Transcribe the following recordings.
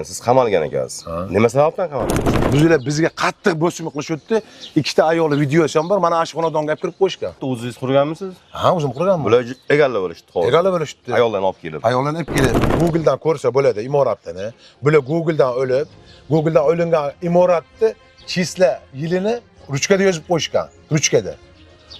Siz qamalgan ekansiz. Nima sababdan qamalgan? Bizlar bizga qattiq bosim qilishyapti. Ikkita ayolni videosi ham bor. Mana shu xonadonga olib kirib qo'yishgan. O'zingiz qurganmisiz? Ha, o'zim qurganman. Bular egallab olishdi hozir. Egallab olishdi. Ayollarni olib kelib. Ayollarni olib kelib, Google'dan ko'rsa bo'ladi imoratini. Bular Google'dan o'lib, Google'dan olingan imoratni chisla yilini ruchkada yozib qo'yishgan, ruchkada.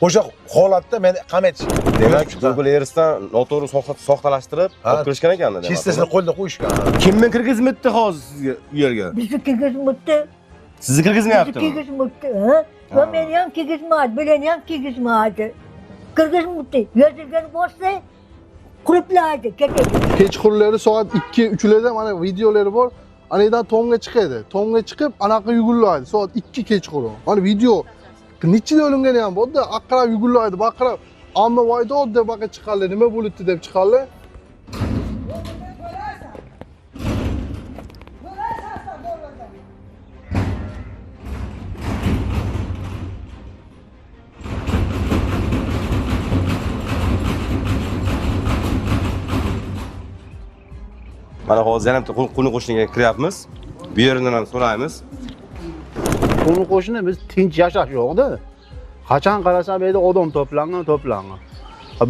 O'sha holatda meni qamatishgan. Demak, Google Earth'dan noto'g'ri soxtalashtirib olib kirishgan ekanda demak. Chislasini qo'lda qo'yishgan. Kimni kirgizmabdi hozir sizga u yerga? Bizni kirgizmabdi. Sizni Bizni kirgizmayaptimi? kirgizmabdi. Ha? Va meni ham kirgizmadi, bularni ham kirgizmadi. Kirgizmabdi. Yozilgan bo'lsa qulflaydi, ketadi. Kechqurunlari soat 2-3larda mana videolari bor. Anadan tomga chiqadi. Tomga chiqib anaqa yugurlaydi. Soat 2 kechqurun. Mana video nechida olingani ham borda, aqrab yugurlaydi, baqirab, amma voydod deb baqa chiqarlar, nima bo'libdi deb chiqarlar. Mana hozir yana bitta qo'ni qo'shniga kiryapmiz. Bu yeridan ham so'raymiz. Qo'ni qo'shni biz tinch yashash yo'qda. Qachon qarasam bu yerda odam to'plangan, to'plangan.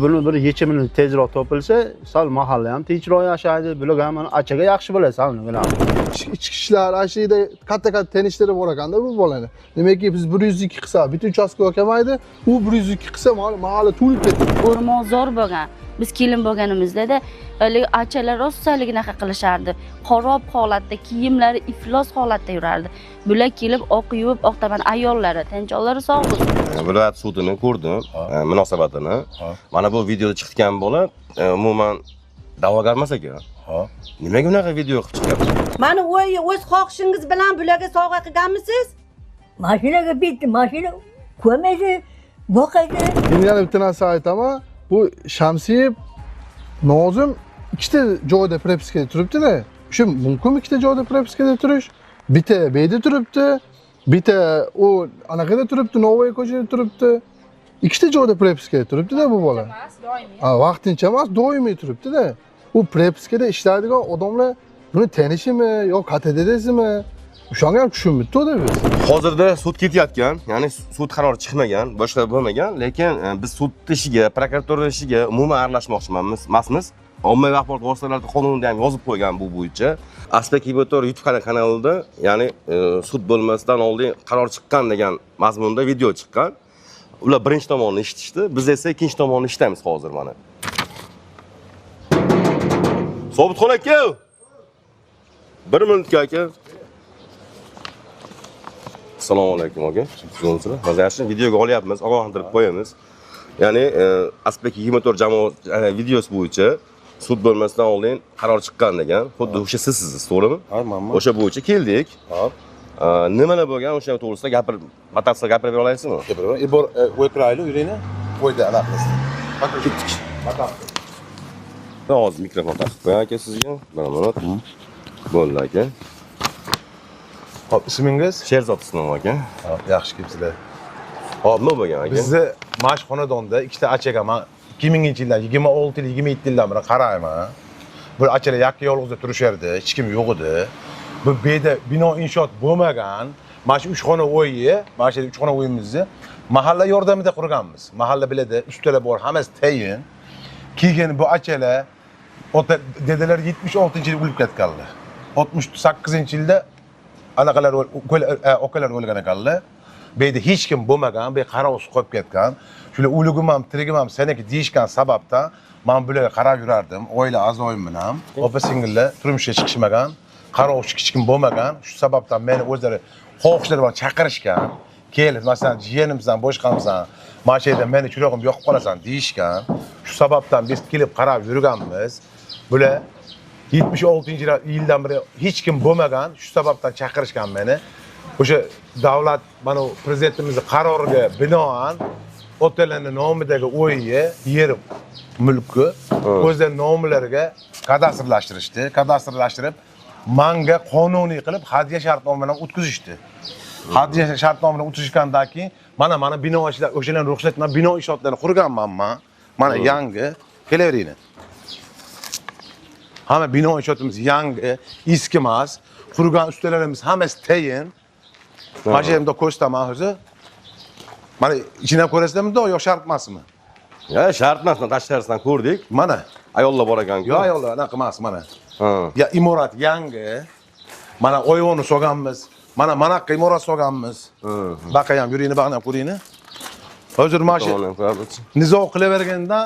Buni bir yechimini tezroq topilsa, sal mahalla ham tinchroq yashaydi. Bular ham mana achaga yaxshi bo'ladi salnigina. Ichki ishlar, ana shu yerda katta-katta tanishlari bor ekanda bu bolani. Demakki biz 102 qilsa, bitta uchastka kelmaydi, u 102 qilsa mahalla to'lib ketadi. O'rmon zo'r bo'lgan. Biz kelin bo'lganimizda-da haligi achalar rossalik naqa qilishardi. Xarob holatda, kiyimlari iflos holatda yurardi. Bular kelib oq yuvib, oq taban ayollari, tanchollari sog' bo'lsin. Viloyat sudini ko'rdim, munosabatini. Mana bu videoda chiqgan bola umuman da'vogar emas ekan. Nimaga unaqa video qilib chiqyapti? Mani o'yi o'z xohishingiz bilan bularga sovg'a qilganmisiz? Mashinaga bitdi, mashina ko'maydi, boqadi. Endi yana bitta narsa aytaman, bu Shamsiyev Nozim ikkita joyda propiskada turibdi-da. O'sha mumkinmi ikkita joyda propiskada turish? Bitta bu yerda turibdi, bitta u anaqada turibdi, Novvoy ko'chada turibdi. Ikkita joyda propiskada turibdi-da bu bola. Ha, vaqtincha emas, doimiy turibdi-da. U propiskada ishlaydigan odamlar buni tanishimi yo katta dadasimi? O'shanga ham tushunmabdi-da biz. Hozirda sud ketayotgan, ya'ni sud qarori chiqmagan, boshqa bo'lmagan, lekin biz sud ishiga, prokuratura ishiga umuman aralashmoqchi emasmiz. Ommaviy axborot vositalarida qonunda ham yozib qo'ygan bu bo'yicha. Asbek Ibotor YouTube kanalida, ya'ni sud bo'lmasdan oldin qaror chiqqan degan mazmunda video chiqqan. Ular birinchi tomonni eshitishdi, biz esa ikkinchi tomonni eshitamiz hozir mana. Sobitxon aka! Bir minutga aka. Assalomu alaykum aka. Tuzukmisizlar? Hozir yaxshi videoga olyapmiz, ogohlantirib qo'yamiz. Ya'ni Asbek 24 jamoa videosi bo'yicha sud bo'lmasdan oldin qaror chiqqan degan. Xuddi o'sha sizsiz, to'g'rimi? Ha, manman. O'sha bo'yicha keldik. Hop. Nimalar bo'lgan o'sha to'g'risida gapirib, batafsil gapirib bera olasizmi? Gapiraman. Bor, qo'yib kiraylik, yuringlar. Qo'ydi, anaqa qilsin. Ketdik. Batafsil. Hozir mikrofon taqib qo'yay aka sizga. Bir minut. Bo'ldi aka. Hop, ismingiz? Sherzod Islom aka. Hop, yaxshi kelibsizlar. Hop, nima bo'lgan aka? Bizni mana shu xonadonda ikkita achaga man 2000-yildan, 26 yil, 27 yildan beri qarayman. Bu achalar yakka yolg'izda turishardi, hech kim yo'q edi. Bu yerda bino inshoot bo'lmagan. Mana shu 3 xona uyni, mana shu 3 xona uyimizni mahalla yordamida qurganmiz. Mahalla biladi, ustalar bor, hammasi tayin. Keyin bu achalar ota dedalar 76-yilda o'lib ketganlar. 68-yilda anaqalar okalar o'lgan ekanlar. Bu yerda hech kim bo'lmagan, bu qarovsiz qolib ketgan. Shular o'ligim ham, tirigim ham seniki deyishgan sababdan men bularga qarab yurardim. Oila a'zoyim bilan, opa singillar turmushga chiqishmagan, qarovchi hech kim bo'lmagan. Shu sababdan meni o'zlari xohishlari bilan chaqirishgan. Kel, masalan, jiyanimsan, boshqamsan, mana shu yerda meni chirog'im yoqib qolasan deyishgan. Shu sababdan biz kelib qarab yurganmiz. Bular 76-yildan beri hech kim bo'lmagan, shu sababdan chaqirishgan meni. O'sha davlat mana u prezidentimizning qaroriga binoan otalarning nomidagi o'yi, yer mulki o'zlarining nomlariga kadastrlashtirishdi. Kadastrlashtirib, manga qonuniy qilib hadya shartnoma bilan o'tkazishdi. Hadya shartnoma bilan o'tkazishgandan keyin mana bino ishlar, o'shalarning ruxsati bilan bino inshootlarini qurganman man. Mana yangi, kelaveringlar. Hamma bino inshootimiz yangi, eski emas. Qurgan ustalarimiz hammasi tayin. Mana shu yerda ko'rsataman hozir. Mana ichini ham ko'rasizlarmi yo shart emasmi? Ya shart emas, tashqarisidan ko'rdik. Mana. Ayollar bor ekan-ku. Yo ayollar anaqa emas mana. Ha. Ya imorat yangi. Mana oyvonni solganmiz. Mana manaqa imorat solganmiz. Baqa ham yuringni, bag'ni ham ko'ringni. Hozir mana shu nizo qilavergandan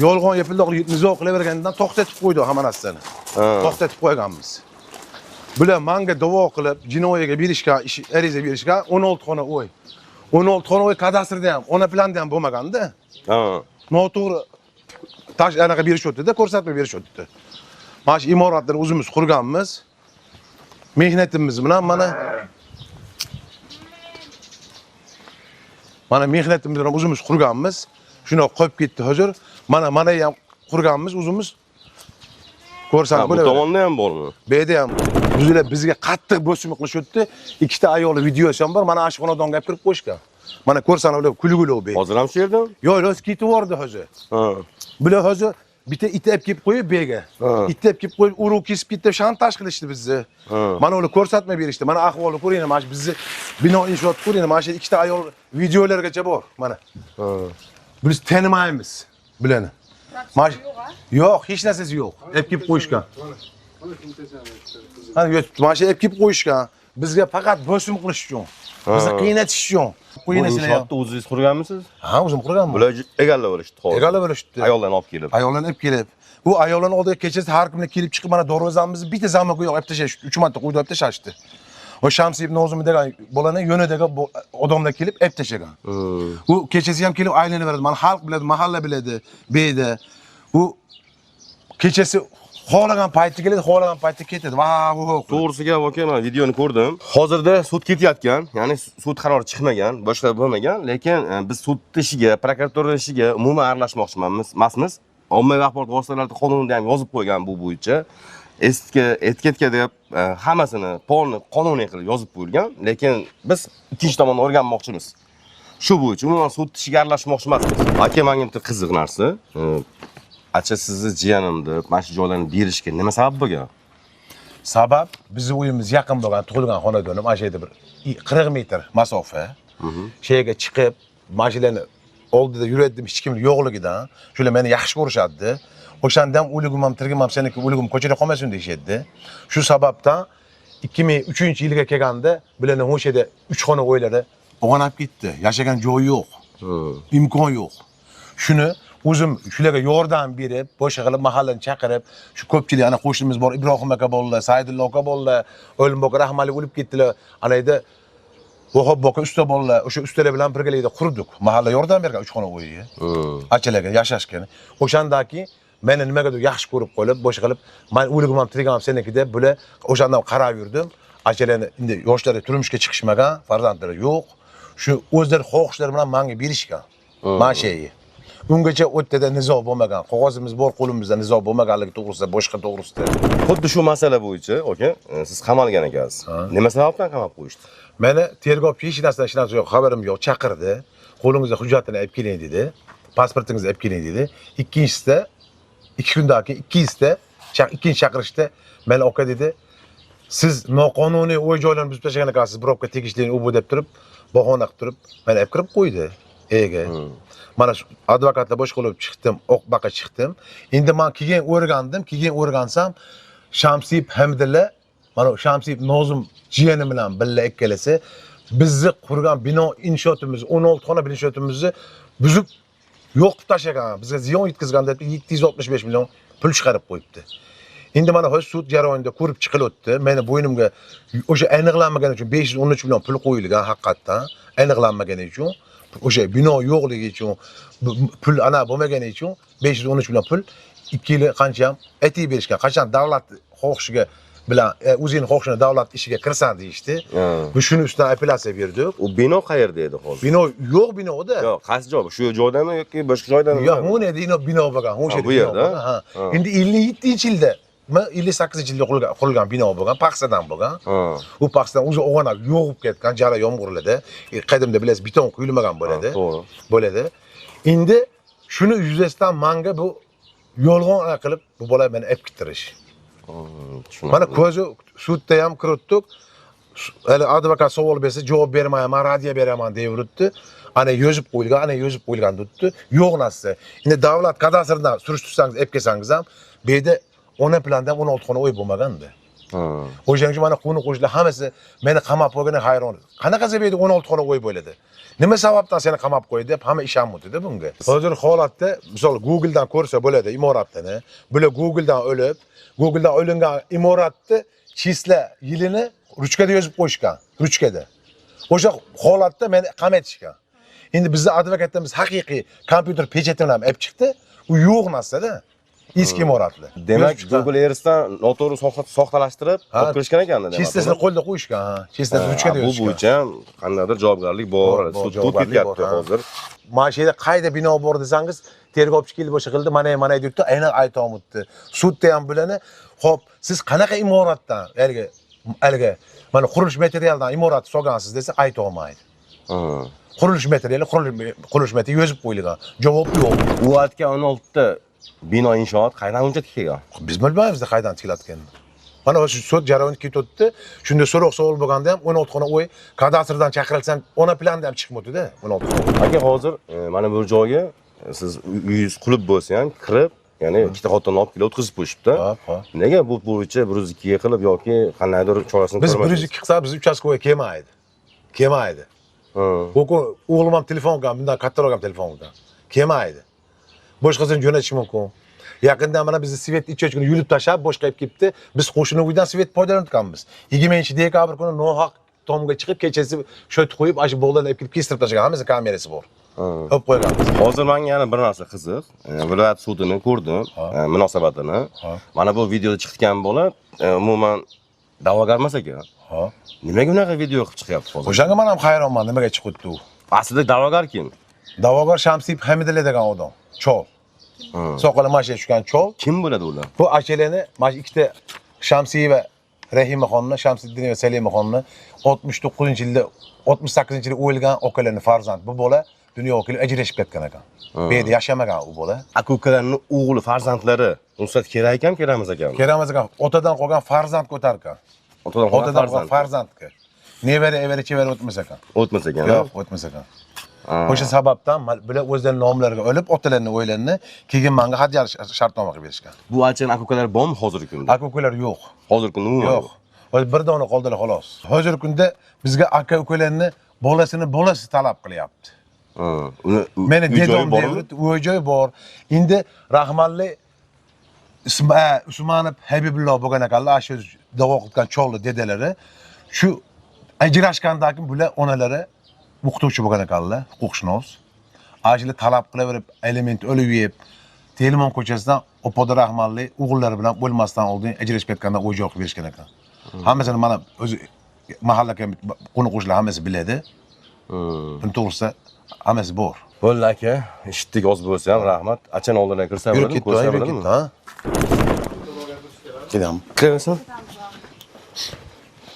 yolg'on yepildoq nizo qilavergandan to'xtatib qo'ydi hamma narsani. To'xtatib qo'yganmiz. Bular manga da'vo qilib jinoiyaga berishgan, ariza berishgan 16 xona uy. 16 xona uy kadastrda ham, ona planda ham bo'lmaganda. Noto'g'ri tash anaqa berishyapti-da, ko'rsatma berishyapti. Mana shu imoratlarni o'zimiz qurganmiz. Mehnatimiz bilan mana mehnatimiz bilan o'zimiz qurganmiz. Shuni qo'yib ketdi hozir. Mana ham qurganmiz o'zimiz. Ko'rsan bo'ladi. Bu tomonda ham bormi? Bu yerda ham. Bizlar bizga qattiq bosim qilishyapti. Ikkita ayol videosi ham bor. Mana shu xonadonga olib kirib qo'yishgan. Mana ko'rsan ular kulguli bu. Hozir ham shu yerdami? Yo'q, yo'q, ketib yubordi hozir. Bular hozir bitta it olib kelib qo'yib bu yerga. It olib kelib qo'yib, urug' kesib ketdi, shantaj qilishdi bizni. Mana ular ko'rsatma berishdi. Mana ahvolni ko'ringlar, mana shu bizni bino inshoot ko'ringlar. Mana shu ikkita ayol videolargacha bor. Mana. Biz tanimaymiz bularni. Yo'q, hech narsasi yo'q. Olib kelib qo'yishgan. Mana yotibdi. Mana shu olib kelib qo'yishgan. Bizga faqat bosim qilish uchun. Bizni qiynatish uchun. Bu inshootni o'zingiz qurganmisiz? Ha, o'zim qurganman. Bular egallab olishdi hozir. Egallab olishdi. Ayollarni olib kelib. Ayollarni olib kelib. Bu ayollarning oldiga kechasi har kimni kelib chiqib mana darvozamizni bitta zamoki yo'q olib tashlashdi. 3 marta qo'ydi olib tashlashdi. O Shamsiyev Nozim degan bolani yo'nidagi odamlar kelib olib tashlagan. U kechasi ham kelib aylanaveradi. Mana xalq biladi, mahalla biladi, bu yerda. U kechasi xohlagan paytda keladi, xohlagan paytda ketadi. Va, to'g'risi gap aka, men videoni ko'rdim. Hozirda sud ketayotgan, ya'ni sud qarori chiqmagan, boshqa bo'lmagan, lekin biz sud ishiga, prokuratura ishiga umuman aralashmoqchi emasmiz. Ommaviy axborot vositalarida qonunda ham yozib qo'ygan bu bo'yicha. Etiketka deb hammasini polni qonuniy qilib yozib qo'yilgan, lekin biz ikkinchi tomonni o'rganmoqchimiz. Shu bo'yicha umuman sud ishiga aralashmoqchi emasmiz. Aka, menga bitta qiziq narsa. Acha sizni jiyanim deb mana shu joylarni berishga nima sabab bo'lgan? Sabab bizni uyimiz yaqin bo'lgan, tug'ilgan xonadonim mana shu yerda bir 40 metr masofa. Shu yerga chiqib, mashinalarni oldida yurardim, hech kim yo'qligidan. Shular meni yaxshi ko'rishadi. O'shanda ham o'ligim ham tirgim ham seniki o'ligim ko'chada qolmasin deyishadi. Shu sababdan 2003-yilga kelganda bularni o'sha yerda 3 xona uylari o'g'anab ketdi. Yashagan joyi yo'q. Imkon yo'q. Shuni o'zim shularga yordam berib, boshqa qilib mahallani chaqirib, shu ko'pchilik ana qo'shnimiz bor, Ibrohim aka bolalar, Saidullo aka bolalar, O'lim aka rahmatli o'lib ketdilar. Ana yerda Vahob aka usta bolalar, o'sha ustalar bilan birgalikda qurdik. Mahalla yordam bergan 3 xona uyga. Achalarga yashashgan. O'shandaki meni nimagadir yaxshi ko'rib qolib, boshqa qilib, men o'ligim ham tirigim ham seniki deb bular o'shandan qarab yurdim. Achalarni endi yoshlari turmushga chiqishmagan, farzandlari yo'q. Shu o'zlari xohishlari bilan menga berishgan. Mana şeyi. Ungacha o'rtada nizo bo'lmagan, qog'ozimiz bor qo'limizda nizo bo'lmaganligi to'g'risida, boshqa to'g'risida. Xuddi shu masala bo'yicha, aka, siz qamalgan ekansiz. Nima sababdan qamab qo'yishdi? Meni tergovchi hech narsadan hech narsa yo'q, xabarim yo'q, chaqirdi. Qo'lingizda hujjatini olib keling dedi. Pasportingizni olib keling dedi. Ikkinchisida 2 kundan keyin ikkinchisida ikkinchi chaqirishda meni aka dedi, siz noqonuniy uy joylarni buzib tashlagan ekansiz, birovga tegishli u bu deb turib, bahona qilib turib, meni olib kirib qo'ydi. Ega. Mana shu advokatlar boshqa qilib chiqdim, oqbaqa chiqdim. Endi men keyin o'rgandim, keyin o'rgansam Shamsiyev Hamdilla, mana Shamsiyev Nozim jiyani bilan birga ikkalasi bizni qurgan bino inshootimiz, 16 xona inshootimizni buzib yo'q qilib tashlagan, bizga ziyon yetkazgan deb 765 million pul chiqarib qo'yibdi. Endi mana hozir sud jarayonida ko'rib chiqilyapti. Meni bo'ynimga o'sha aniqlanmagani uchun 513 million pul qo'yilgan haqiqatdan, aniqlanmagani uchun. O'sha bino yo'qligi uchun, pul ana bo'lmagani uchun 513 million pul 2 yil qancha ham aytib berishgan. Qachon davlat xohishiga bilan o'zing xohishini davlat ishiga kirsan deyishdi. Bu shuni ustidan apellyatsiya berdik. U bino qayerda edi hozir? Bino yo'q binoda. Yo'q, qaysi joy? Shu joydami yoki boshqa joydami? Yo'q, bu ne bino bo'lgan, o'sha bu yerda. Ha. Endi 57-yilda 58-yilda qurilgan bino bo'lgan, paxsadan bo'lgan. U paxsadan o'zi o'g'anab yo'g'ib ketgan, jala yomg'irlarda. Qadimda bilasiz, beton quyilmagan bo'ladi. To'g'ri. Bo'ladi. Endi shuni yuzasidan menga bu Yolg'on qilib bu bola meni ep kittirish. Mana ko'zi sudda ham kiritdik. Hali advokat savol bersa javob bermayman, radiya beraman deyveribdi. Ana yozib qo'yilgan, ana yozib qo'yilgan debdi. Yo'q narsa. Endi davlat kadastrdan surishtirsangiz, ep kelsangiz ham bu yerda ona planda 16 xona uy bo'lmaganda. O'shaning uchun mana qo'ni qo'shnilar hammasi meni qamab qo'ygani hayron. Qanaqasi bu yerda 16 xona uy bo'ladi? Nima sababdan seni qamab qo'ydi deb hamma ishonmaydi bunga. Hozir holatda, misol Google'dan ko'rsa bo'ladi imoratni. Bular Google'dan o'lib, Google'dan olingan imoratni chisla yilini ruchkada yozib qo'yishgan, ruchkada. O'sha holatda meni qamatishgan. Endi bizni advokatimiz haqiqiy kompyuter pechatini ham olib chiqdi. U yo'q narsada. Eski imoratli. Demak, Google Earth'dan noto'g'ri soxtalashtirib olib kirishgan ekanda demak. Chistlasini qo'lda qo'yishgan, ha. Chistlasini ruchkada yozishgan. Bu bo'yicha ham qandaydir javobgarlik bor. Sud ketyapti hozir. Mana shu yerda qayda bino bor desangiz, tergovchi kelib o'sha qildi, mana debdi, aynan aytolmabdi. Sudda ham bularni, xo'p, siz qanaqa imoratdan, haligi mana qurilish materialidan imorat solgansiz desa ayta olmaydi. Qurilish materiali, qurilish materiali yozib qo'yilgan. Javob yo'q. U aytgan 16 ta bino inshoot qaydan uncha tikilgan? Biz bilmaymiz qaydan tikilayotganini. Mana shu sud jarayoni ketayotdi. Shunda so'roq savol bo'lganda ham 16 xona uy kadastrdan chaqirilsam, ona planda ham chiqmadi-da 16 xona. Aka hozir mana bu joyga siz uyingiz qulib bo'lsa ham kirib, ya'ni ikkita xotinni olib kelib o'tkazib qo'yishibdi. Nega bu bo'yicha 102 ga qilib yoki qandaydir chorasini ko'rmadingiz? Biz 102 qilsak, biz uchastkovoy kelmaydi. Kelmaydi. U o'g'lim ham telefon qilgan, bundan kattaroq ham telefon qilgan. Kelmaydi. Boshqasini jo'natish mumkin. Yaqinda mana bizni svet ichki yulib tashlab boshqa olib ketdi. Biz qo'shni uydan svet foydalanayotganmiz. 20-dekabr kuni nohaq tomga chiqib kechasi sho't qo'yib, ana shu bog'larni olib kelib kestirib tashlagan. Hammasi kamerasi bor. Olib qo'yganmiz. Hozir menga yana bir narsa qiziq. Viloyat sudini ko'rdim, munosabatini. Mana bu videoda chiqgan bola umuman da'vogar emas ekan. Nimaga unaqa video qilib chiqyapti hozir? O'shanga men ham hayronman, nimaga chiqibdi u? Aslida da'vogar kim? Da'vogar Shamsiyev Hamidilla degan odam. Chol. Soqoli masha tushgan chol. Kim bo'ladi ular? Bu achalani mana ikkita Shamsiyeva Rahimaxonni, Shamsiddin va Salimaxonni 69-yilda, 68-yilda o'lgan okalarning farzand. Bu bola dunyoga kelib ajrashib ketgan ekan. Bu yerda yashamagan u bola. Aka ukalarning o'g'li farzandlari ruxsat kerak ekan, kerak emas ekan? Kerak emas ekan. Otadan qolgan farzand ko'tar ekan. Otadan qolgan farzandga. Nevara, evara, chevara o'tmas ekan. O'tmas ekan. Yo'q, o'tmas ekan. O'sha sababdan bular o'zlarining nomlariga o'lib, otalarini o'ylarini keyin menga hadya shartnoma qilib berishgan. Bu achani aka ukalar bormi hozirgi kunda? Aka ukalar yo'q. Hozirgi kunda umuman yo'q. Hozir bir dona qoldilar xolos. Hozirgi kunda bizga aka ukalarni bolasini bolasi talab qilyapti. Uni meni dedom deydi, uy joyi bor. Endi rahmatli Usmonov Habibullo bo'lgan ekanlar, shu da'vo qilgan cholli dedalari shu ajrashgandan keyin bular onalari o'qituvchi bo'lgan ekanlar, huquqshunos. Ajli talab qilaverib, aliment o'lib yeb, Telman ko'chasidan Opoda rahmatli o'g'illari bilan o'lmasdan oldin ajrashib ketganda uy joy qilib berishgan ekan. Hammasini mana o'zi mahalla qo'ni qo'shnilar hammasi biladi. Buni to'g'risida hammasi bor. Bo'ldi aka, eshitdik oz bo'lsa ham rahmat. Achani oldindan kirsa bo'ladimi? Ko'rsa bo'ladimi? Ha? Kelam. Kiraversin.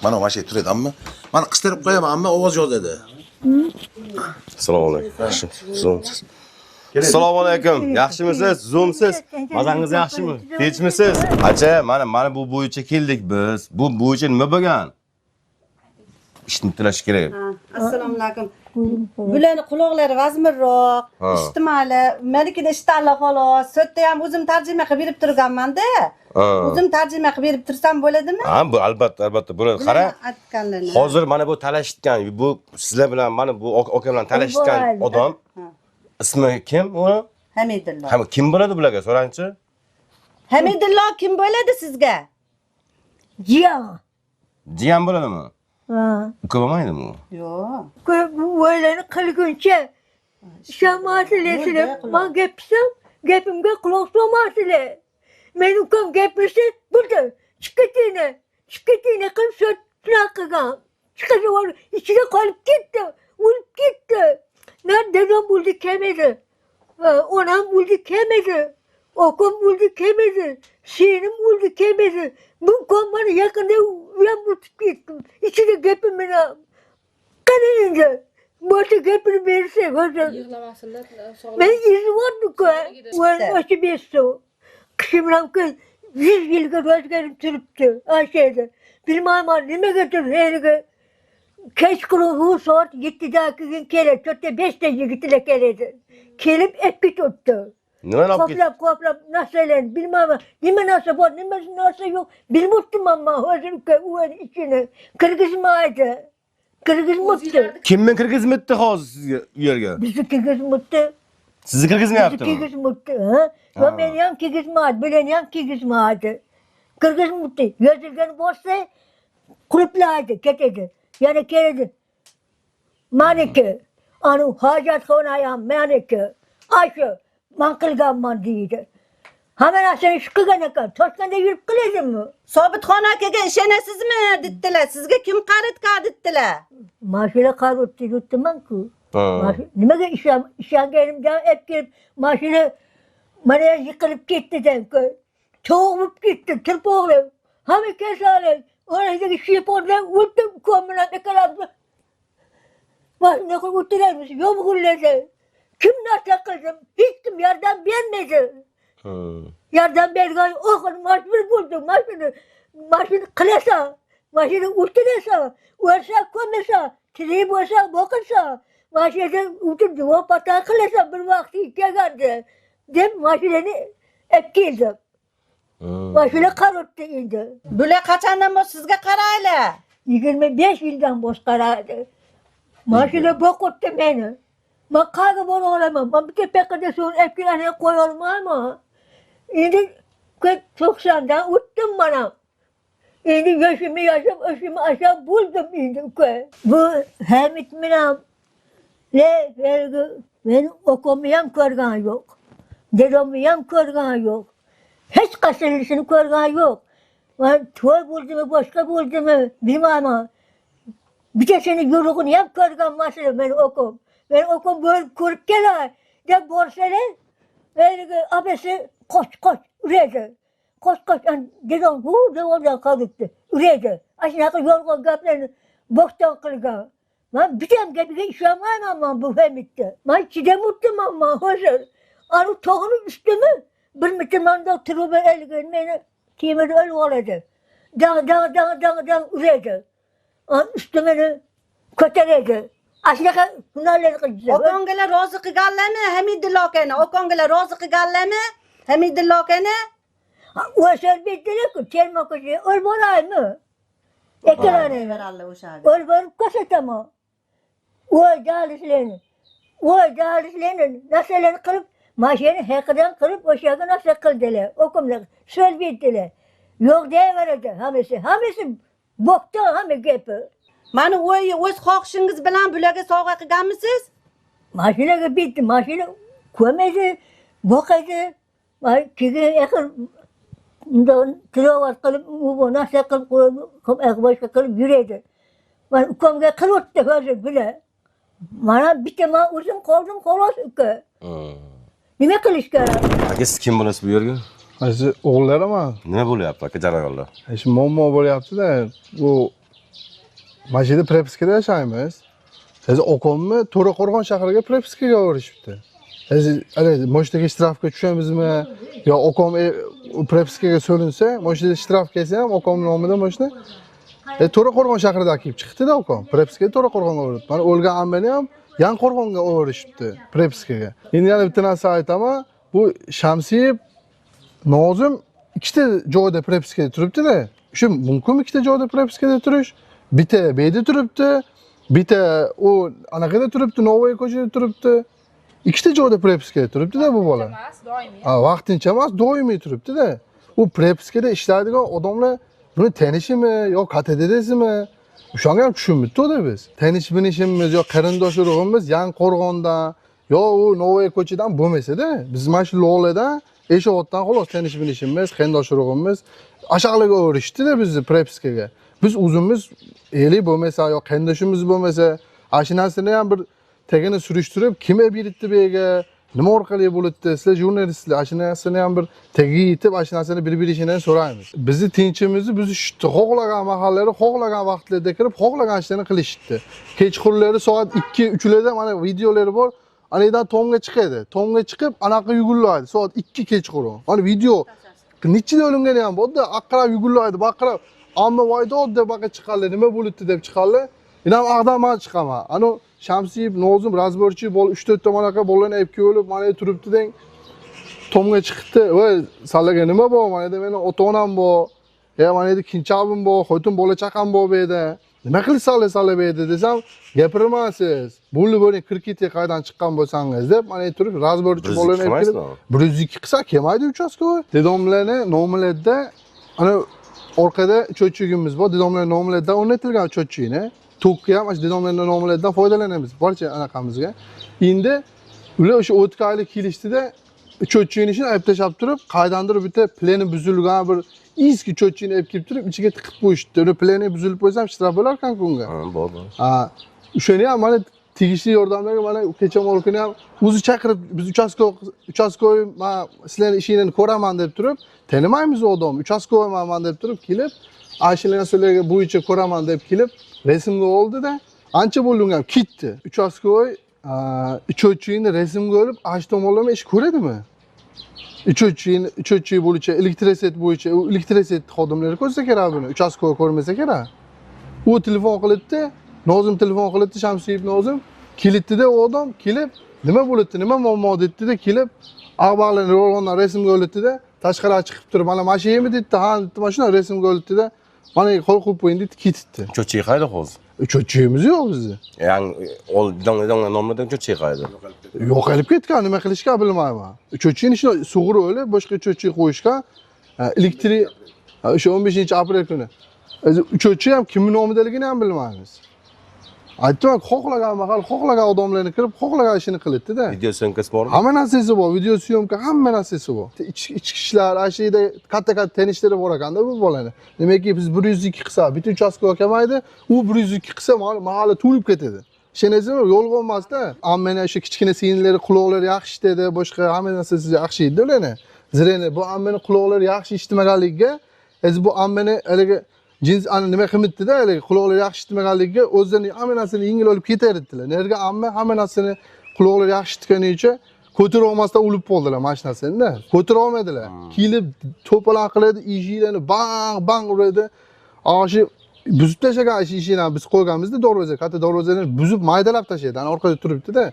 Mana mana shu turadimi? Mana qistirib qo'yaman, ammo ovoz yozadi. Assalomu alaykum. Zoomsiz. Assalomu alaykum. Yaxshimisiz? Zoomsiz. Mazangiz yaxshimi? Tinchmisiz? Acha, mana bu bo'yicha keldik biz. Bu bo'yicha nima bo'lgan? Ishni tilash kerak. Assalomu alaykum. Bularni quloqlari vazminroq, eshitmali. Menikini eshitadi xolos. Sudda ham o'zim tarjima qilib berib turganman-da. O'zim tarjima qilib berib tursam bo'ladimi? Ha, bu albatta, albatta bo'ladi. Qara, hozir mana bu talashitgan, bu sizlar bilan mana bu aka bilan talashitgan odam ismi kim u? Hamidullo. Ha, kim bo'ladi bularga so'rangchi? Hamidullo kim bo'ladi sizga? Jiyan. Jiyan bo'ladimi? Ha. Uka bo'lmaydimi u? Yo'q. Bu o'ylarni qilguncha ishonmasdilar. Men gapirsam, gapimga quloq solmasdilar. Meni ukam gapirsa, bo'ldi. Chiqib ketinglar. Chiqib ketinglar qilib shunaqa qilgan. Chiqib ichida qolib ketdi. O'lib ketdi. Na dedam o'ldi kelmadi. Onam o'ldi kelmadi. Akam o'ldi kelmadi. Senim o'ldi kelmadi. Bu ukam mana yaqinda uyam o'tib ketdi. Ichida gapim bilan. Qani endi? Boshqa gapirib bersa, hozir. Yig'lamasinlar, Men izim bormi-ku? O'sha bersa. Kishi bilan 100 yilga ro'zgarim turibdi. Ayshada. Bilmayman nimagadir heriga kechqurun bu soat 7da keyin keladi. 4da 5da yigitlar keladi. Kelib ep ketibdi. Nimani olib ketdi? Qoplab qoplab narsalarni bilmayman. Nima narsa bor, nima narsa yo'q. Bilmayapman man hozir u ichini. Kirgizmaydi. Kirgizmabdi. Kimni kirgizmabdi hozir sizga u yerga? Bizni kirgizmabdi. Sizni Bizni kirgizmayaptimi? kirgizmabdi. Ha? Va meni ham kirgizmadi, bularni ham kirgizmadi. Kirgizmabdi. Yozilgan bo'lsa qulflaydi, ketadi. Yana keladi. Maniki. Anu hojatxona ham maniki. Shu man qilganman deydi. Hamma narsani ish qilgan ekan. Toshkentda yurib qiladimi? Sobitxon akaga ishonasizmi dedilar. Sizga kim qaritgan dedilar. Mashina qaribdi yurtdiman-ku. Nimaga ishonganimdan olib kelib mashina mana yiqilib ketdi ku. Tovuq bo'lib ketdi, tirpoqli. Hamma kasali. Oradagi shifondan o'tdim, ukam bilan ikkalamiz. Mashina qilib o'tiramiz, yomg'irlarda. Kim narsa qildim, hech kim yordam bermadi. Yordam bergan oxir majbur bo'ldim. Mashina qilasan, mashina o'tirasan, o'lsa ko'masan, tirik bo'lsa boqilsa, mashinada o'tirib duo pata qilasan bir vaqt kelganda deb mashinani olib keldim. Mashina qarabdi endi. Bular qachondan beri sizga qaraylar? 25 yildan bosh qaradi. Mashina boqibdi meni. Man qayerga bora olaman? Man bitta paqada suvni olib kelib qo'ya olmayman. Endi 90dan o'tdim mana. Endi yoshimni yashab, o'shimni ashab bo'ldim endi uka. Bu Hamid bilan le vergi meni okumni ham ko'rgan yo'q. Dedamni ham ko'rgan yo'q. Hech qaysinisini ko'rgan yo'q. Man to'y bo'ldimi, boshqa bo'ldimi bilmayman. Bittasini yo'rug'ini ham ko'rgan masala meni okum. Meni okum bo'lib ko'rib kelar deb borsalar, abasi qoch qoch uradi. Qoch qoch dedam bu devordan qolibdi. Uradi. Ana shunaqa yolg'on gaplarni bo'xton qilgan. Man bitam gapiga ishonmayman man bu Hamidni. Man chidamabdiman man hozir. Anu tog'ni ustimi bir metr manda turib elgan meni temir o'lib oladi. Dang dang dang dang dang uradi. Ustimini ko'taradi. Ana shunaqa hunarlar qildi. Okongalar rozi qilganlarmi Hamidullo akani? Okongalar rozi qilganlarmi Hamidullo akani? O'sha bitdilar-ku, terma ko'chaga o'lib boraymi? Ikkalani. Berallar o'sha. O'lib borib ko'rsataman. Voy jalislarni. Voy jalislarni narsalarni qilib, mashina haqidan qilib o'sha yerga narsa qildilar. Okumlar so'z berdilar. Yo'q deyaveradi hammasi. Hammasi bo'xton hamma gapi. Mani o'z xohishingiz bilan bularga sovg'a qilganmisiz? Mashinaga bitdi, mashina ko'maydi, boqadi. Keyin axir undan tilovat qilib, u narsa qilib qo'yib, boshqa qilib yuradi. Man ukamga qilibdi hozir bular. Mana bitta man o'zim qoldim xolos uka. Nima qilish kerak? Aka, siz kim bo'lasiz bu yerga? Siz o'g'illariman. Nima bo'lyapti aka jarayonlar? Shu muammo bo'lyapti-da. Bu mana shu yerda propiskada yashaymiz. Hozir okamni To'raqo'rg'on shahriga propiskaga yuborishibdi. Hozir hali moshinaga shtrafga tushamizmi yo okam propiskaga so'linsa, moshina shtraf kelsa ham okam nomida moshina To'raqo'rg'on shahrida kelib chiqdi-da okam. Propiskaga To'raqo'rg'onga yuboribdi. Mana o'lgan ammani ham Yangiqo'rg'onga yuborishibdi propiskaga. Endi yana bitta narsa aytaman, bu Shamsiyev Nozim ikkita joyda propiskada turibdi-da. Shu mumkinmi ikkita joyda propiskada turish? Bitta bu yerda turibdi, bitta u anaqada turibdi, Novvoy ko'chada turibdi. Ikkita joyda propiskada turibdi-da bu bola. Doimiy. Ha, vaqtincha emas, doimiy turibdi-da. U propiskada ishlaydigan odamlar buni tanishimi yo katadadasimi? O'shanga ham tushunmabdi-da biz. Tanish bilishimiz yo qarindosh urug'imiz Yangiqo'rg'ondan yo u Novvoy ko'chadan bo'lmasa-da, biz mana shu Loladan Eshovotdan xolos tanish bilishimiz, qarindosh urug'imiz ashaqlarga o'rishdi-da bizni propiskaga. Biz o'zimiz ellik bo'lmasa yo qarindoshimiz bo'lmasa, ana shu narsani ham bir tagini surishtirib, kim beribdi bu yerga, nima orqali bo'libdi, sizlar jurnalistlar, ana shu narsani ham bir tagiga yetib, ana shu narsani bir-birishidan so'raymiz. Bizni tinchimizni buzishdi, xohlagan mahallari, xohlagan vaqtlarda kirib, xohlagan ishlarni qilishdi. Kechqurunlari soat 2-3larda mana videolari bor. Ana yerdan tomga chiqadi. Tomga chiqib, anaqa yugurlaydi. Soat 2 kechqurun. Mana video Nechida o'lingani ham bo'ldi. Aqrab yugurlaydi, baqirab, amma voydod deb baqa chiqarlar, nima bo'libdi deb chiqarlar. Inam ag'dan man chiqaman. Ano Shamsiyev, Nozim, razborchi bol 3-4 ta manaqa bolalarni olib kelib, mana turibdi deng. Tomga chiqibdi. Voy, sizlarga nima bor? Mana yerda meni ota-onam bor. Ya mana yerda kinchabim bor, xotin bola chaqam bor bu yerda. Nima qilsanlar sizlar bu yerda desam, gapirmaysiz. Bo'ldi bo'ling, kirib keting qaydan chiqqan bo'lsangiz deb mana turib razborchi bolalarni olib kelib 102 qilsa kelmaydi uchastkovoy. Dedomlarni nomlarda ana orqada cho'chigimiz bor. Dedomlarni nomlardan o'rnatilgan cho'chigini. Tokka ham shu dedomlarni nomlardan foydalanamiz barcha anaqamizga. Endi ular o'sha o'tkayli kelishdida cho'chigini shuni olib tashlab turib, qaydandir bitta pleni buzilgan bir eski cho'chigini olib kelib turib, ichiga tiqib qo'yishdi. Uni pleni buzilib qo'ysam shtraf bo'lar ekan-ku unga. Ha, bor, bor. Ha, o'shani ham mana tegishli yordamlarga mana kecha kuni ham o'zi chaqirib, biz uchastkovoy man sizlarni ishinglarni ko'raman deb turib, tanimaymiz u odam, uchastkovoyman deb turib kelib, ana narsalarga bo'yicha ko'raman deb kelib, rasmga oldi-da, ancha bo'ldi unga ham ketdi. Uchastkovoy cho'chigini rasmga olib, ana shu tomonlama ish ko'radimi? Uchuvchi bo'yicha, elektriset bo'yicha, u elektriset xodimlari ko'rsa kerak buni, uchastkovoy ko'rmasa kerak. U telefon qilibdi, Nozim telefon qilibdi, Shamsiyev Nozim kelibdi-da u odam kelib, nima bo'libdi, nima muammo debdi-da, kelib ag'bag'larni yolg'ondan rasmga olibdi-da, tashqariga chiqib turib, mana mashina dedi, ha, dedi, mana shunday rasmga olibdi-da, mana qo'l qo'yib qo'ying dedi, ketibdi. Cho'chigi qayda hozir? Cho'chigimiz yo'q bizni. Ya'ni domla nomidan cho'chigi qayda? Yo'qolib ketgan, nima qilishgan bilmayman. Cho'chigini shuni sug'urib olib, boshqa cho'chig qo'yishgan. Elektrik o'sha 15-aprel kuni. O'zi cho'chig ham kimning nomidaligini ham bilmaymiz. Aytdim, xohlagan mahal, xohlagan odamlarni kirib, xohlagan ishini qilibdi-da. Video syomkasi bormi? Hamma narsasi bor, video syomka, hamma narsasi bor. Ichki ishlar, ana shu yerda katta-katta tanishlari bor ekanda bu bolani. Demakki, biz 102 qilsa, bitta uchastka kelmaydi, u 102 qilsa mahalla to'lib ketadi. Ishonasizmi? Yo'lga olmasda. Ammani o'sha kichkina singillari quloqlari yaxshi eshitadi, boshqa hamma narsasi yaxshi edi ularni. Zireni bu ammani quloqlari yaxshi eshitmaganligiga, o'zi bu ammani haligi jins ana nima qilmidida, haligi quloqlari yaxshi eshitmaganligiga o'zini hamma narsani yengil olib ketaverdilar. Nerga amma hamma narsani quloqlari yaxshi eshitgani uchun ko'tara olmasdan o'lib qoldilar mana shu narsani-da. Ko'tara olmadilar. Kelib to'palan qiladi, eshiklarni bang bang uradi. Shu buzib tashlagan eshiklarni biz qo'yganmizda darvoza, katta darvozani buzib maydalab tashlaydi. Ana orqada turibdi-da.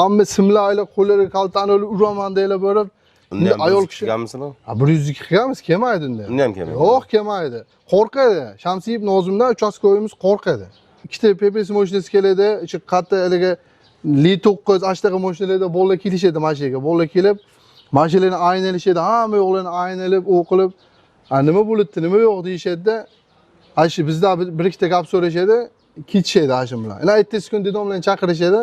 Amma simlar qo'llariga kaltani olib uraman deylar borib. Unda ham ayol kishi qilganmisizmi? Ha, 102 qilganmiz, kelmaydi unda. Unda ham kelmaydi. Yo'q, kelmaydi. Qo'rqadi. Shamsiyev Nozimdan uchastkovoyimiz qo'rqadi. Ikkita PPS mashinasi keladi, o'sha katta haligi Li 9 ashtaqa mashinalarda bolalar kelishadi mashinaga. Bolalar kelib, mashinalarni aynalishadi, hamma yo'qlarni aynalib, u qilib, nima bo'libdi, nima yo'q deyishadi-da. Ana shu bizdan bir ikkita gap so'rashadi, ketishadi ana shu bilan. Ana ertasi kun dedomlarni chaqirishadi.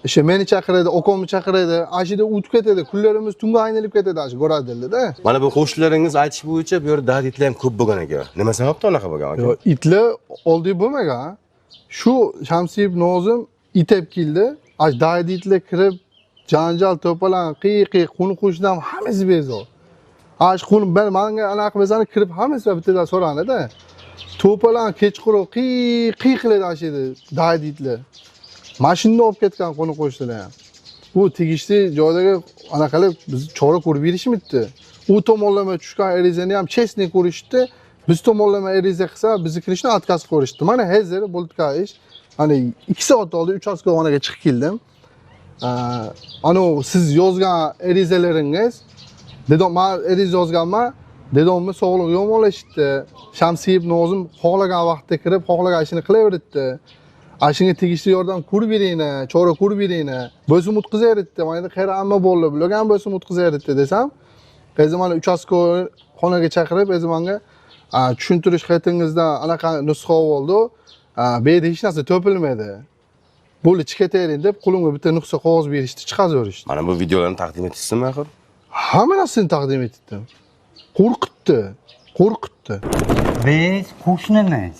O'sha meni chaqiradi, okamni chaqiradi. Ana shu yerda o'tib ketadi. Kunlarimiz tunga aynalib ketadi ana shu go'radilda-da. Mana bu qo'shnilaringiz aytish bo'yicha bu yerda dad itlar ham ko'p bo'lgan ekan. Nima sababdan unaqa bo'lgan aka? Yo'q, itlar oldiy bo'lmagan. Shu Shamsiyev Nozim it olib keldi. Ana dad itlar kirib janjal to'palan, qiy-qiy, qo'ni qo'shnidan hammasi bezor. Ana shu qo'ni manga anaqa qilmasani kirib hammasi bittadan so'ranadi-da. To'palan kechqurun qiy-qiy qiladi ana shu yerda dad itlar. Mashinani olib ketgan qo'ni qo'shnilar ham. U tegishli joydagi anaqalar biz chora ko'rib berishmidi. U tomonlama tushgan arizani ham chestni ko'rishdi. Biz tomonlama ariza qilsa, bizni kirishni отказ ko'rishdi. Mana hozir bo'ldi ish. Hani 2 soat oldi uchastkovonaga chiqib keldim. Ana siz yozgan arizalaringiz, dedom, men ariza yozganman, dedomni sog'lig'i yomonlashdi. Shamsiyev Nozim xohlagan vaqtda kirib, xohlagan ishini qilaverdi. Ana shunga tegishli yordam ko'rib beringlar, chora ko'rib beringlar. Bo'sim o'tkazaverdi. Mana endi qara amma bo'ldi, bularga ham bo'sim o'tkazaverdi desam, o'zi mana uchastkovoy xonaga chaqirib, o'zi menga tushuntirish xatingizdan anaqa nusxa oldi. Bu yerda hech narsa topilmadi. Bo'ldi, chiqib ketaylik deb qo'limga bitta nusxa qog'oz berishdi, chiqazib yuborishdi. Mana bu videolarni taqdim etishsinmi axir? Hamma narsani taqdim etdim. Qo'rqitdi, qo'rqitdi. Biz qo'shnimiz.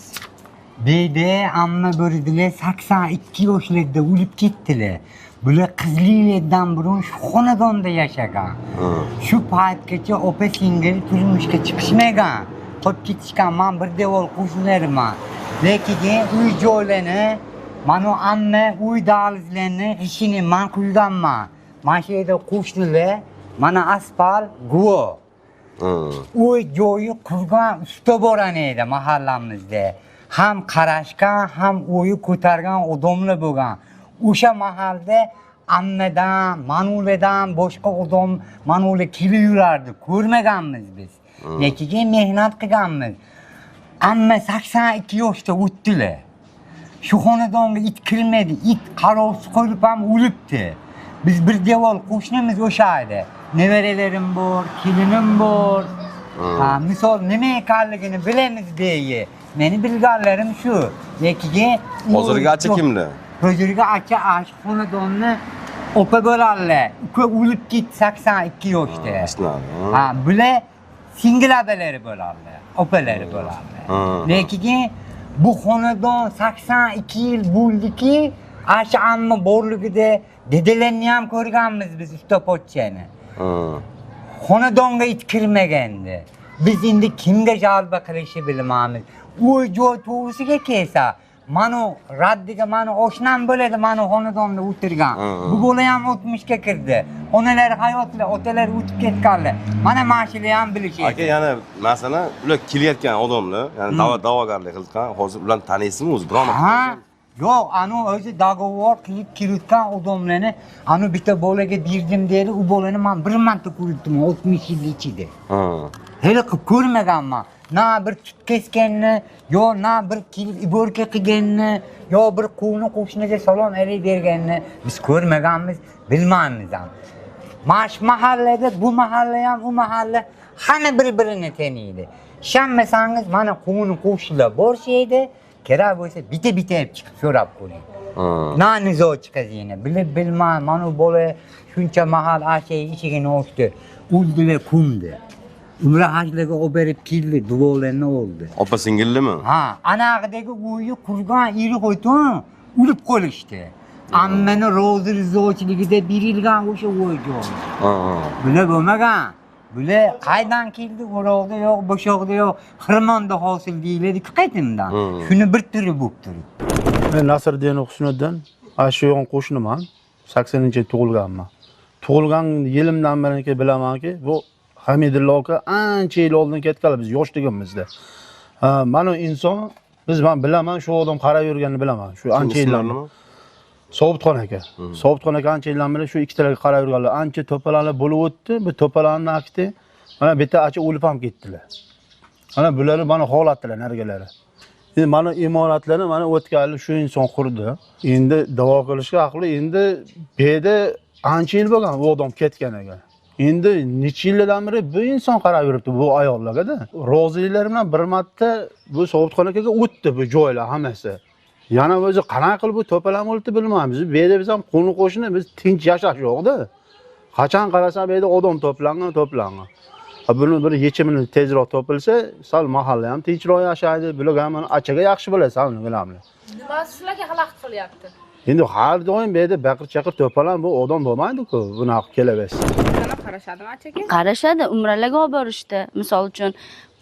Bede amma bo'ridilar 82 yoshlarida o'lib ketdilar. Bular qizliklardan burun shu xonadonda yashagan. Shu paytgacha opa singil turmushga chiqishmagan. Qolib ketishgan. Men bir devor qo'shnilarman. Lekin uy joylarni, mana amma uy dahlizlarini ishini men qo'yganman. Mana shu yerda qo'shnilar, mana asfalt guvoh. U joyi qurgan usta boran edi mahallamizda. Ham qarashgan, ham o'yi ko'targan odamlar bo'lgan. O'sha mahalda ammadan, manulidan boshqa odam manuli kelib yurardi. Ko'rmaganmiz biz. Lekin mehnat qilganmiz. Amma 82 yoshda o'tdilar. Shu xonadonga it kirmadi, it qarovsiz qo'yilib ham o'libdi. Biz bir devor qo'shnimiz o'sha edi. Nevaralarim bor, kelinim bor. Ha, misol nima ekanligini bilamiz beyi. Meni bilganlarim shu. Lekin Hozirgi acha kimlar? Hozirgi acha ash xonadonni opa bo'ladilar. Uka o'lib ketdi 82 yoshda. Ha, bular singil abalari bo'ladilar, opalari bo'ladilar. Lekin bu xonadon 82 yil bo'ldiki, ash amma borligida dedalarni ham ko'rganmiz biz usta pochchani. Xonadonga it kirmagandi. Biz endi kimga jalba qilishni bilmaymiz. U joy to'g'risiga kelsa, manu raddiga mani oshnam bo'ladi, mani xonadonda o'tirgan. Bu bola ham 60 ga kirdi. Onalari hayotli, otalari o'tib ketganlar. Mana mashinani ham bilishadi. Aka, yana masalan, ular kelayotgan odamlar, ya'ni da'vogarlik qilgan, hozir ularni taniysizmi o'zi biron marta? Ha, yo'q, anu o'zi договор qilib kelayotgan odamlarni, anu bitta bolaga berdim deydi, u bolani men bir marta ko'rdim 60 yil ichida. Hali qilib ko'rmaganman. Na bir tut kesganni, yo na bir kelib iborka qilganni, yo bir qo'ni qo'shniga salom alik berganni biz ko'rmaganmiz, bilmaymiz ham. Mana shu mahallada bu mahalla ham u mahalla hamma bir-birini taniydi. Ishonmasangiz mana qo'ni qo'shnilar borsa edi, kerak bo'lsa bitta-bitta chiqib so'rab ko'ring. Na nizo chiqazini, bilib bilmay mana bu bola shuncha mahal ashay eshigini ochdi, o'ldi va ko'mdi. Umra hajlarga olib berib keldi, duolarni oldi. Opa singillimi? Ha, anag'idagi uyi qurgan eri xotin o'lib qolishdi. Ammani rozi rizochiligida berilgan o'sha uy joy. Bular bo'lmagan. Bular qaydan keldi? O'roqda yo'q, bo'shoqda yo'q, xirmonda hosil deyiladi-ku qatimdan. Shuni bir turi bo'lib turibdi. Men Nasriddin Husniddin, shu yo'q qo'shniman. 80-yil tug'ilganman. Tug'ilgan yilimdan beri bilamanki, bu Hamidullo aka ancha yil oldin ketganlar, biz yoshligimizda. Mana inson, biz men bilaman, shu odam qarab yurganini bilaman. Shu ancha yillar. Sobitxon aka. Sobitxon aka ancha yildan beri shu ikkitalarga qarab yurganlar. Ancha to'palanlar bo'lib o'tdi. Bu to'palanni akti mana bitta acha o'lib ham ketdilar. Mana bular mana holatdilar nargalari. Endi mana imoratlarni mana o'tgan shu inson qurdi. Endi davo qilishga aqli endi bu yerda ancha yil bo'lgan u odam ketganiga. Endi necha yillardan beri bu inson qarab yuribdi bu ayollarga-da. Roziliklar bilan bir marta bu Sobitxon akaga o'tdi bu joylar hammasi. Yana o'zi qanaqa qilib bu to'palam o'ldi bilmaymiz. Bu yerda biz ham qo'ni qo'shni, biz tinch yashash yo'q-da. Qachon qarasam bu yerda odam to'plangan, to'plangan. Buni bir yechimini tezroq topilsa, sal mahalla ham tinchroq yashaydi. Bular ham achaga yaxshi bo'ladi, sal bilamlar. Nimasi shularga xalaqit qilyapti? Endi har doim bu yerda baqir-chaqir to'palam bu odam bo'lmaydi-ku, bunaqa kelaversa. Qarashadimi achaga? Qarashadi, umralarga olib borishdi. Misol uchun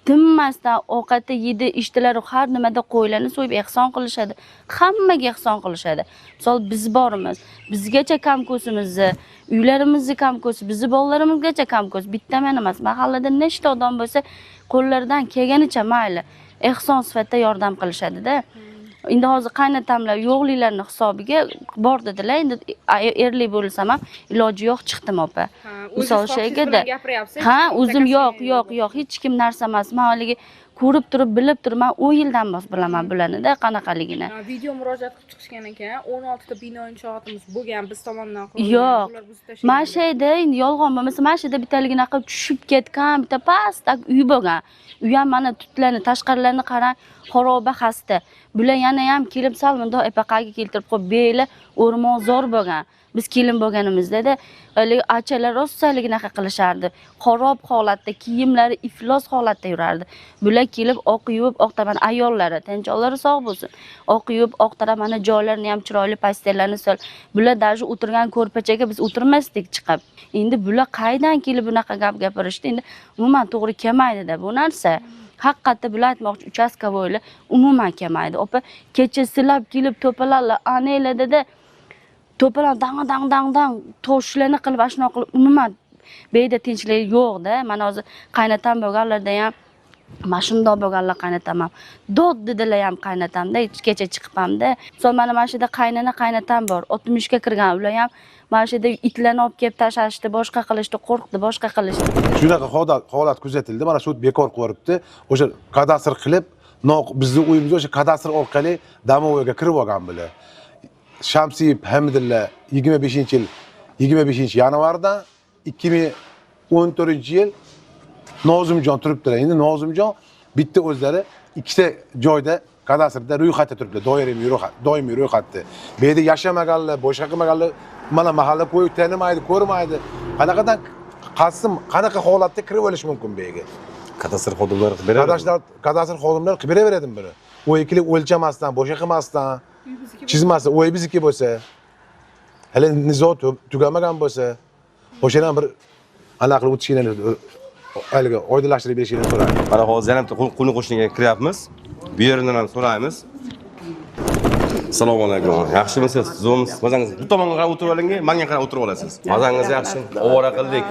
tinmasdan ovqatni yedi, ichdilar, har nimada qo'ylarni so'yib ehson qilishadi. Hammaga ehson qilishadi. Misol biz bormiz, bizgacha kam ko'zimizni, uylarimizni kam ko'z, bizni bolalarimizgacha kam ko'z. Bitta men emas, mahallada nechta odam bo'lsa, qo'llaridan kelganicha mayli ehson sifatida yordam qilishadi-da. Endi hozir qaynatamlar yo'qliklarni hisobiga bor dedilar. Endi erli bo'lsam ham iloji yo'q, chiqdim opa. Misol shegada. Ha, o'zim yo'q, yo'q, yo'q, hech kim narsa emas. Men haligi ko'rib turib, bilib turib, men 10 yildan bos bilaman bularni-da qanaqaligini. Video murojaat qilib chiqishgan ekan. 16 ta bino inshootimiz bo'lgan, biz tomonidan qurilgan. Yo'q. Mana shu yerda endi yolg'on bo'lmasa, mana shu yerda bittaligini qilib tushib ketgan, bitta pastdak uy bo'lgan. Uy ham mana tutlarni, tashqarilarini qarang, xaroba xasta. Bular yana ham kelib sal bundoq epaqaga keltirib qo'yib, beli o'rmonzor bo'lgan. Biz kelin bo'lganimizda-da, haligi achalar rossalik naqa qilishardi. Xarob holatda, kiyimlari iflos holatda yurardi. Bular kelib oq yuvib, oq taban ayollari, tinchollari sog' bo'lsin. Oq yuvib, oq tarab mana joylarini ham chiroyli pastellarni sol. Bular даже o'tirgan ko'rpachaga biz o'tirmasdik chiqib. Endi bular qaydan kelib bunaqa gap gapirishdi? Endi umuman to'g'ri kelmaydi-da bu narsa. Haqiqatda bular aytmoqchi, uchastkovoylar umuman kelmaydi. Opa, kecha silab kelib to'palarlar, anaylarda to'palar dang dang dang dang toshlarni qilib, ashno qilib, umuman Bu yerda tinchlik yo'qda. Mana hozir qaynatam bo'lganlarda ham mana shundoq bo'lganlar, qaynatam ham dod dedilar ham, qaynatamda kecha chiqib hamda. Misol, mana shu yerda qaynona, qaynatam bor, 60 ga kirgan. Ular ham mana shu yerda itlarni olib kelib tashlashdi, boshqa qilishdi, qo'rqdi, boshqa qilishdi. Shunaqa holat kuzatildi. Mana sud bekor qilib, o'sha kadastr qilib, bizni uyimizga o'sha kadastr orqali домовой ga kirib olgan bular. Shamsiyev Hamidilla 25 yil 25 yanvardan 2014 yil Nozimjon turibdilar. Endi Nozimjon bitta o'zlari ikkita joyda kadastrda ro'yxatda turibdilar, doimiy ro'yxat, doimiy ro'yxatda. Bu yerda yashamaganlar, boshqa qilmaganlar, mana mahalla qo'yib tanimaydi, ko'rmaydi. Qanaqadan qasdm, qanaqa holatda kirib olish mumkin bu yerga? Kadastr xodimlari qilib beradi. Kadastr xodimlari qilib beraveradimi buni? U ikkilik o'lchamasdan, boshqa qilmasdan, chizmasdan, uy bizniki bo'lsa, hali nizo tugamagan bo'lsa, o'shani ham bir anaqa qilib o'tishinglarni, haligi oydinlashtirib berishinglarni so'rayman. Mana hozir yana bitta qo'ni qo'shniga kiryapmiz. Bu yeridan ham so'raymiz. Assalomu alaykum. Yaxshimisiz? Tuzukmisiz? Mazangiz bu tomonga qarab o'tirib oling, menga qarab o'tirib olasiz. Mazangiz yaxshi. Ovora qildik.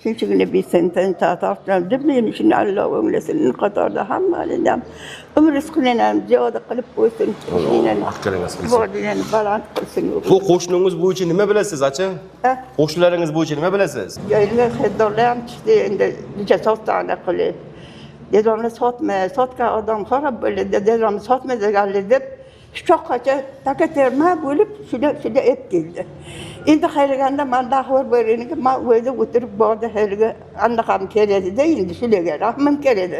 Shunchagina besintin tortdim men shuni. Alloh o'nglasin, qatorda hammani ham umr rizqini ham ziyoda qilib qo'ysin. Aqlingiz qilsin. Bordini baland qilsin. Bu qo'shningiz bo'yicha nima bilasiz, acha? Ha? Qo'shnilaringiz bo'yicha nima bilasiz? Joylar xaridorlar ham chiqdi endi, necha sotdi qilib. Dedamni sotma, sotgan odam xarob bo'ladi, dedamni sotma deganlar deb shu taka terma bo'lib shular shular ep keldi. Endi xayriganda man dahvor bo'riniki, man uyda o'tirib bordi, haligi anaqam keladida, endi shularga rahmim keladi.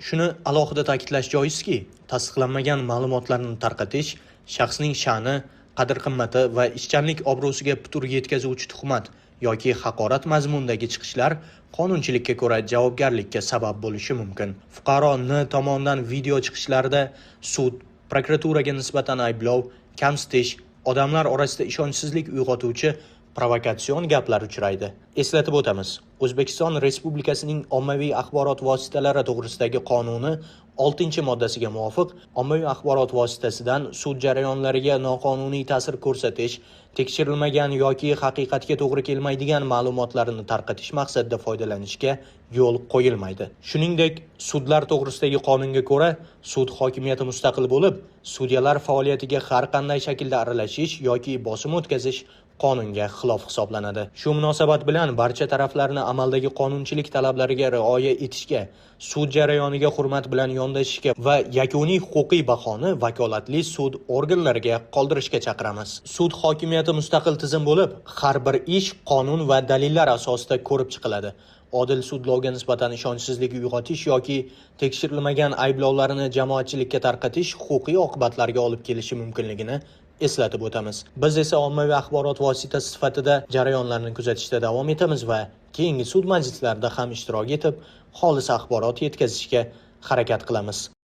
Shuni alohida ta'kidlash joizki, tasdiqlanmagan ma'lumotlarni tarqatish, shaxsning sha'ni, qadr-qimmati va ishchanlik obro'siga putur yetkazuvchi tuhmat yoki haqorat mazmunidagi chiqishlar qonunchilikka ko'ra javobgarlikka sabab bo'lishi mumkin. Fuqaro N tomonidan video chiqishlarida sud, prokuraturaga nisbatan ayblov, kamsitish, odamlar orasida ishonchsizlik uyg'otuvchi provokatsion gaplar uchraydi. Eslatib o'tamiz, O'zbekiston Respublikasining Ommaviy axborot vositalari to'g'risidagi qonuni 6-moddasiga muvofiq, ommaviy axborot vositasidan sud jarayonlariga noqonuniy ta'sir ko'rsatish, tekshirilmagan yoki haqiqatga to'g'ri kelmaydigan ma'lumotlarni tarqatish maqsadida foydalanishga yo'l qo'yilmaydi. Shuningdek, sudlar to'g'risidagi qonunga ko'ra, sud hokimiyati mustaqil bo'lib, sudyalar faoliyatiga har qanday shaklda aralashish yoki bosim o'tkazish qonunga xilof hisoblanadi. Shu munosabat bilan barcha taraflarni amaldagi qonunchilik talablariga rioya etishga, sud jarayoniga hurmat bilan yondashishga va yakuniy huquqiy bahoni vakolatli sud organlariga qoldirishga chaqiramiz. Sud hokimiyati mustaqil tizim bo'lib, har bir ish qonun va dalillar asosida ko'rib chiqiladi. Odil sudlovga nisbatan ishonchsizlik uyg'otish yoki tekshirilmagan ayblovlarni jamoatchilikka tarqatish huquqiy oqibatlarga olib kelishi mumkinligini eslatib o'tamiz. Biz esa ommaviy axborot vositasi sifatida jarayonlarni kuzatishda davom etamiz va keyingi sud majlislarida ham ishtirok etib, xolis axborot yetkazishga harakat qilamiz.